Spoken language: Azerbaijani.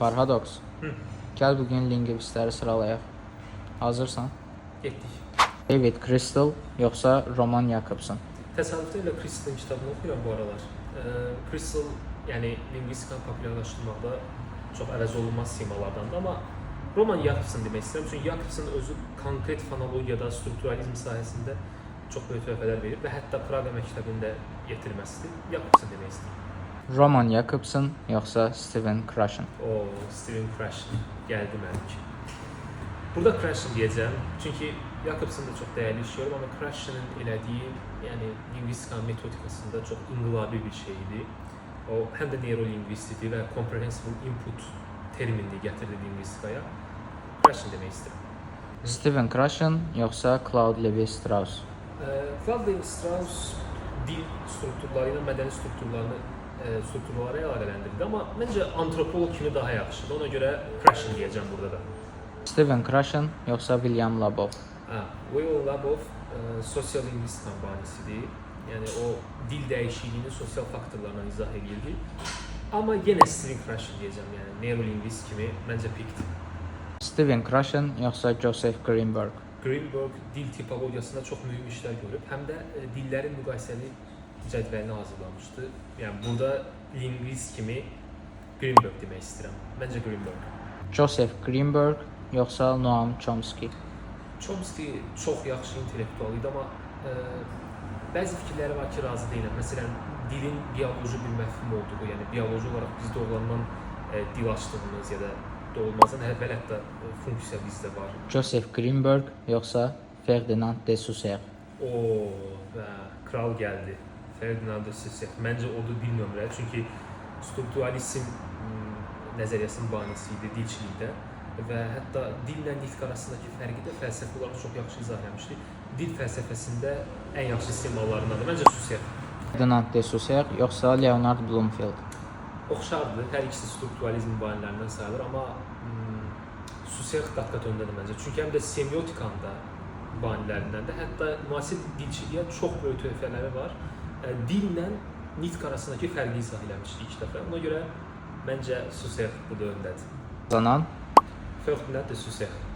Farhadox, Hı. gəl bu gün lingvistləri sıralayaq. Hazırsan? Getdik. David Crystal yoxsa Roman Jakobson? Təsadüfdən elə Crystal'ın kitabını oxuyuram bu aralar. Crystal, yəni lingvistikanı populyarlaşdırmaqda çox əvəz olunmaz simalardandır, amma Roman Jakobson demək istəyirəm. Çünki Jakobson özü konkret fonologiyada, strukturalizm sahəsində çox böyük töhfələr verib və hətta Praqa məktəbində yetirməsidir. Jakobson demək istəyirəm. Roman Jakobson yoxsa Steven Krashen? O, Steven Krashen gəldi mənimki. Burada Krashen deyəcəm, çünki Jakobson da çox dəyərli iş görüb, amma Krashenin elədiyi, yəni lingvistikanın metodikasında çox inqilabi bir şey idi. O həm də neyrolingvist idi və comprehensible input terminini gətirdi lingvistikaya. Krashen demək istəyirəm. Steven Krashen yoxsa Claude Lévi-Strauss? Claude Lévi-Strauss dil strukturları ilə mədəni strukturlarını strukturlara əlaqələndirdi, amma məncə antropoloq kimi daha yaxşıdır. Ona görə Krashen deyəcəm burada da. Steven Krashen yoxsa William Labov? Hə, Will Labov sosial lingvistikanın banisidir. Yəni o dil dəyişikliyini sosial faktorlarla izah edirdi. Amma yenə Steven Krashen deyəcəm, yəni neyrolingvist kimi məncə pikdir. Steven Krashen yoxsa Joseph Greenberg? Greenberg dil tipologiyasında çox mühüm işlər görüb, həm də dillərin müqayisəli cədvəlini hazırlamışdı. Yəni burada lingvist kimi Greenberg demək istəyirəm. Məncə Greenberg. Joseph Greenberg yoxsa Noam Chomsky? Chomsky çox yaxşı intellektual idi, amma bəzi fikirləri var ki, razı deyiləm. Məsələn, dilin bioloji bir məfhum olduğu, yəni bioloji olaraq biz doğulandan dil açdığımız ya da doğulmazdan əvvəl hətta funksiya bizdə var. Joseph Greenberg yoxsa Ferdinand de Saussure? O və kral gəldi. Ferdinand de Saussure. Məncə odur bir nömrə. Çünki strukturalizm nəzəriyyəsinin banisi idi dilçilikdə və hətta dillə nitq arasındakı fərqi də fəlsəfi olaraq çox yaxşı izah eləmişdi. Dil fəlsəfəsində ən yaxşı simalarındandır. Məncə Saussure. Ferdinand de Saussure yoxsa Leonard Bloomfield? Oxşardır. Hər ikisi strukturalizm banilərindən sayılır, amma Saussure qat-qat öndədir məncə. Çünki həm də semiotikanın da banilərindəndir. Hətta müasir dilçiliyə çox böyük töhfələri var. Dillə nitq arasındakı fərqi izah eləmişdi ilk dəfə. Ona görə məncə Saussure burada öndədir. Qazanan Ferdinand de Saussure.